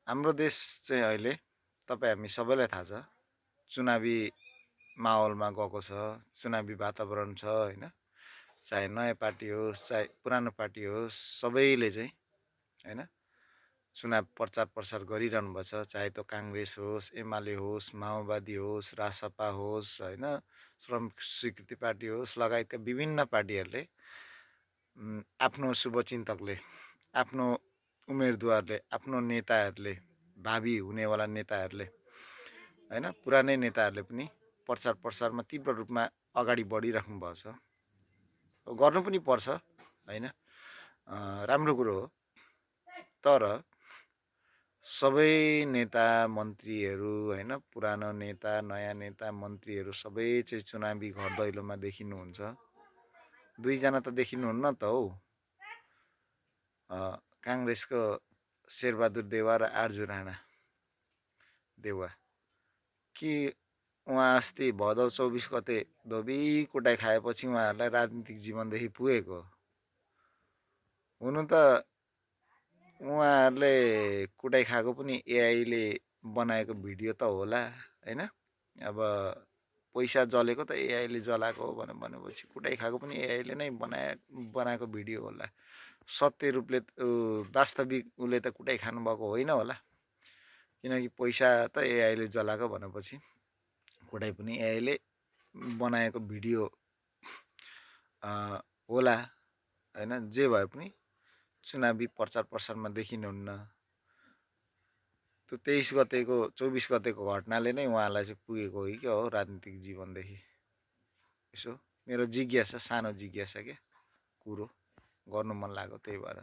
हाम्रो देश चाहिँ अहिले तपाईँ हामी सबैलाई थाहा छ चुनावी माहौलमा गएको छ। चुनावी वातावरण छ होइन। चाहे नयाँ पार्टी होस् चाहे पुरानो पार्टी होस् सबैले चाहिँ होइन चुनाव प्रचार प्रसार गरिरहनु भएको छ। चाहे त्यो काङ्ग्रेस होस्, एमाले होस्, माओवादी होस्, रासपा होस् होइन, श्रमिक स्वीकृति पार्टी होस् लगायतका विभिन्न पार्टीहरूले आफ्नो शुभचिन्तकले, आफ्नो उम्मेदवारले, आफ्नो नेताहरूले, भावी हुनेवाला नेताहरूले होइन, पुरानै नेताहरूले पनि प्रचार प्रसारमा तीव्र रूपमा अगाडि बढिराख्नु भएको छ। गर्नु पनि पर्छ होइन, राम्रो कुरो हो। तर सबै नेता मन्त्रीहरू होइन, पुरानो नेता नयाँ नेता मन्त्रीहरू सबै चाहिँ चुनावी घर दैलोमा देखिनुहुन्छ। दुईजना त देखिनुहुन्न त हौ, काङ्ग्रेसको शेरबहादुर देउवा र आर्जु राणा देउवा। कि उहाँ अस्ति भदौ 24 गते धोबी कुटाइ खाएपछि उहाँहरूलाई राजनीतिक जीवनदेखि पुगेको हुनु त उहाँहरूले कुटाइ खाएको पनि एआईले बनाएको भिडियो त होला होइन। अब पैसा जलेको त एआईले जलाएको हो भनेपछि कुटाइ खाएको पनि एआईले नै बनाएको भिडियो होला। सत्य रूपले वास्तविक उसले त कुटाइ खानुभएको होइन होला, किनकि पैसा त एआईले जलाएको भनेपछि कुटाइ पनि एआईले बनाएको भिडियो होला होइन। जे भए पनि चुनावी प्रचार प्रसारमा देखिनुहुन्न। त्यो 23 गतेको 24 गतेको घटनाले नै उहाँलाई चाहिँ पुगेको हो कि क्या हो राजनीतिक जीवनदेखि। यसो मेरो जिज्ञासा, सानो जिज्ञासा क्या, कुरो गर्नु मन लाग्यो त्यही भएर।